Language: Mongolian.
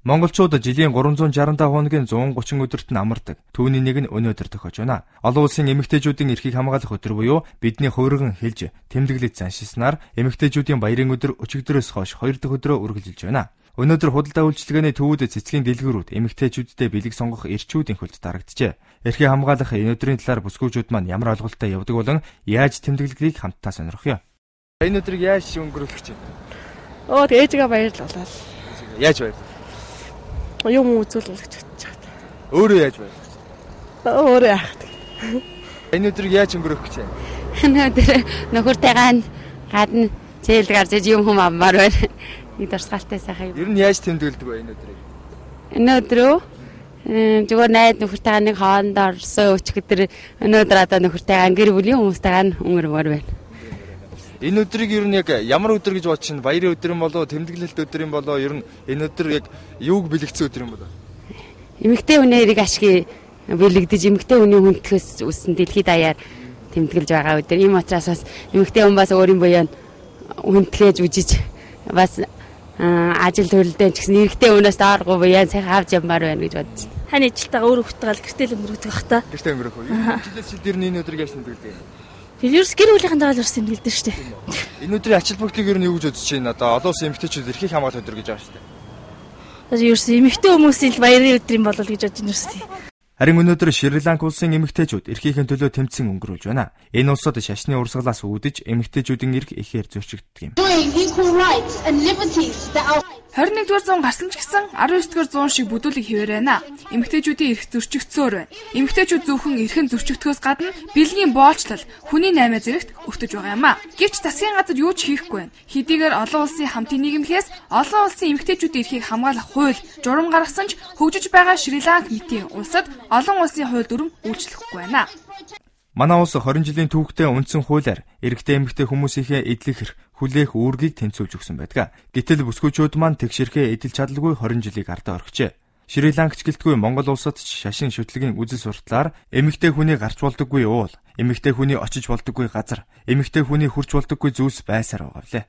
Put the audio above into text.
Монголчууд жилийн 365 хоногийн 130 өдөрт нь амардаг. Түүний нэг нь өнөөдөр тохиож байна. Олон улсын эмэгтэйчүүдийн эрхийг хамгаалах өдөр буюу бидний хувирган хэлж тэмдэглэж заншилснаар эмэгтэйчүүдийн баярын өдөр өчигдрөөс хойш 2 дахь өдрөө үргэлжилж байна. Өнөөдөр худалдаа үйлчилгээний төвүүд цэцгийн дэлгүүрүүд эмэгтэйчүүддээ бэлэг сонгох эрчүүдийн хөлд дарагджээ. Эрхийг хамгаалах энэ өдрийн талаар бүсгүйчүүд маань ямар ойлголттой явдаг болон яаж тэмдэглэдгийг хамтдаа сонирхъё. Энэ өдрийг яаж өнгөрөөлөх гэж байна? Оо тэг ээжигээ баярлуулаад. Яаж баярлах? Юм үзүүлэх гэж бодож байгаа. Өөрөө яаж баярлах? Өөрөө яах вэ? Энэ өдрийг яаж өнгөрөөх гэж байна? Өнөөдөр нөхөртэйгээ гадна зээл гарч иж юм хүм авмаар байна. Нэг дурсгалтай сайхан юм. Ер нь яаж тэмдэглэдэг вэ энэ өдрийг? Энэ өдрөө зүгээр найз нөхөртэйгээ нэг хооронд орсон өчигдөр өнөөдөр одоо нөхөртэйгээ гэр бүлийн хүмүүстэйгээ өнгөрмөр байна. Энэ өдрийг ер нь яг ямар өдөр гэж бодож байна? Баярын өдөр юм болоо, тэмдэглэлт өдөр юм болоо, ер нь энэ өдөр яг юуг бэлэгдсэн өдөр юм болоо? Эмэгтэй хүний эрэг ашгийг бэлэгдэж, эмэгтэй хүний хүндхээс үссэн дэлхийд даяар тэмдэглэж байгаа өдөр. Ийм учраас бас эмэгтэй хүн бас өөрийн буян хүндхээж үжиж бас ажил төрөлдөө ч гэсэн эрэгтэй хүнээс дооргүй буян сайхан авч явмаар байна гэж бодож байна. Хань ижилтэйгээ өөр хүүхдтэйгээ гэртэл өнгөрөөдөг бах та. Гэртээ өнгөрөх үү? Жилээс жил ер нь энэ өдрийг яаж тэмдэглэдэг юм? Тэр ерөөс гэр бүлийнхэн дагаа л ерөөс тэмдэглэдэг шүү дээ. Энэ өдрийн ач холбогдлыг ер нь юу гэж үзэж байна? Одоо олон улсын эмэгтэйчүүд эрхийг хамгаалах өдөр гэж байгаа шүү дээ. Тэр ерөөс эмэгтэй хүмүүсийн л баярын өдөр юм болов гэж бодож байна ерөөс. Харин өнөөдөр Шри Ланк улсын эмэгтэйчүүд эрхийнхээ төлөө тэмцэн өнгөрүүлж байна. Энэ улсад шашны урсгалаас үүдэж эмэгтэйчүүдийн эрх ихээр зөрчигддөг юм. 21-р зуун гарсан ч гэсэн 19-р зуун шиг бүдүүлэг хэвээр байна. Эмэгтэйчүүдийн эрх зөрчигдсөөр байна. Эмэгтэйчүүд зөвхөн эрхэн зөрчигдөхөөс гадна бэлгийн боолчлол, хүний наймаа зэрэгт өртөж байгаа юм а. Гэвч засгийн газар юу ч хийхгүй байна. Хэдийгээр олон улсын хамтын нийгэмлэгээс олон улсын эмэгтэйчүүдийн эрхийг хамгаалах хууль журам гаргасан ч хөгжиж байгаа Шри Ланк мэтийн улсад олон улсын хууль дүрэм үйлчлэхгүй байна. Манай улс 20 жилийн түүхтэй үндсэн хуулиар эрэгтэй эмэгтэй хүмүүсийнхээ эдлэх эрх, хүлээх үүргийг тэнцвүүлж өгсөн байдаг. Гэтэл бүсгүйчүүд маань тэгш эрхээ эдэлж чадалгүй 20 жилийг ардаа орхижээ. Шри Ланкч гэлтгүй Монгол улсад ч шашин шүтлгийн үзэл суртлаар эмэгтэй хүний гарч болдоггүй уул, эмэгтэй хүний очиж болдоггүй газар, эмэгтэй хүний хүрч болдоггүй зүйлс байсаар байгаа билээ.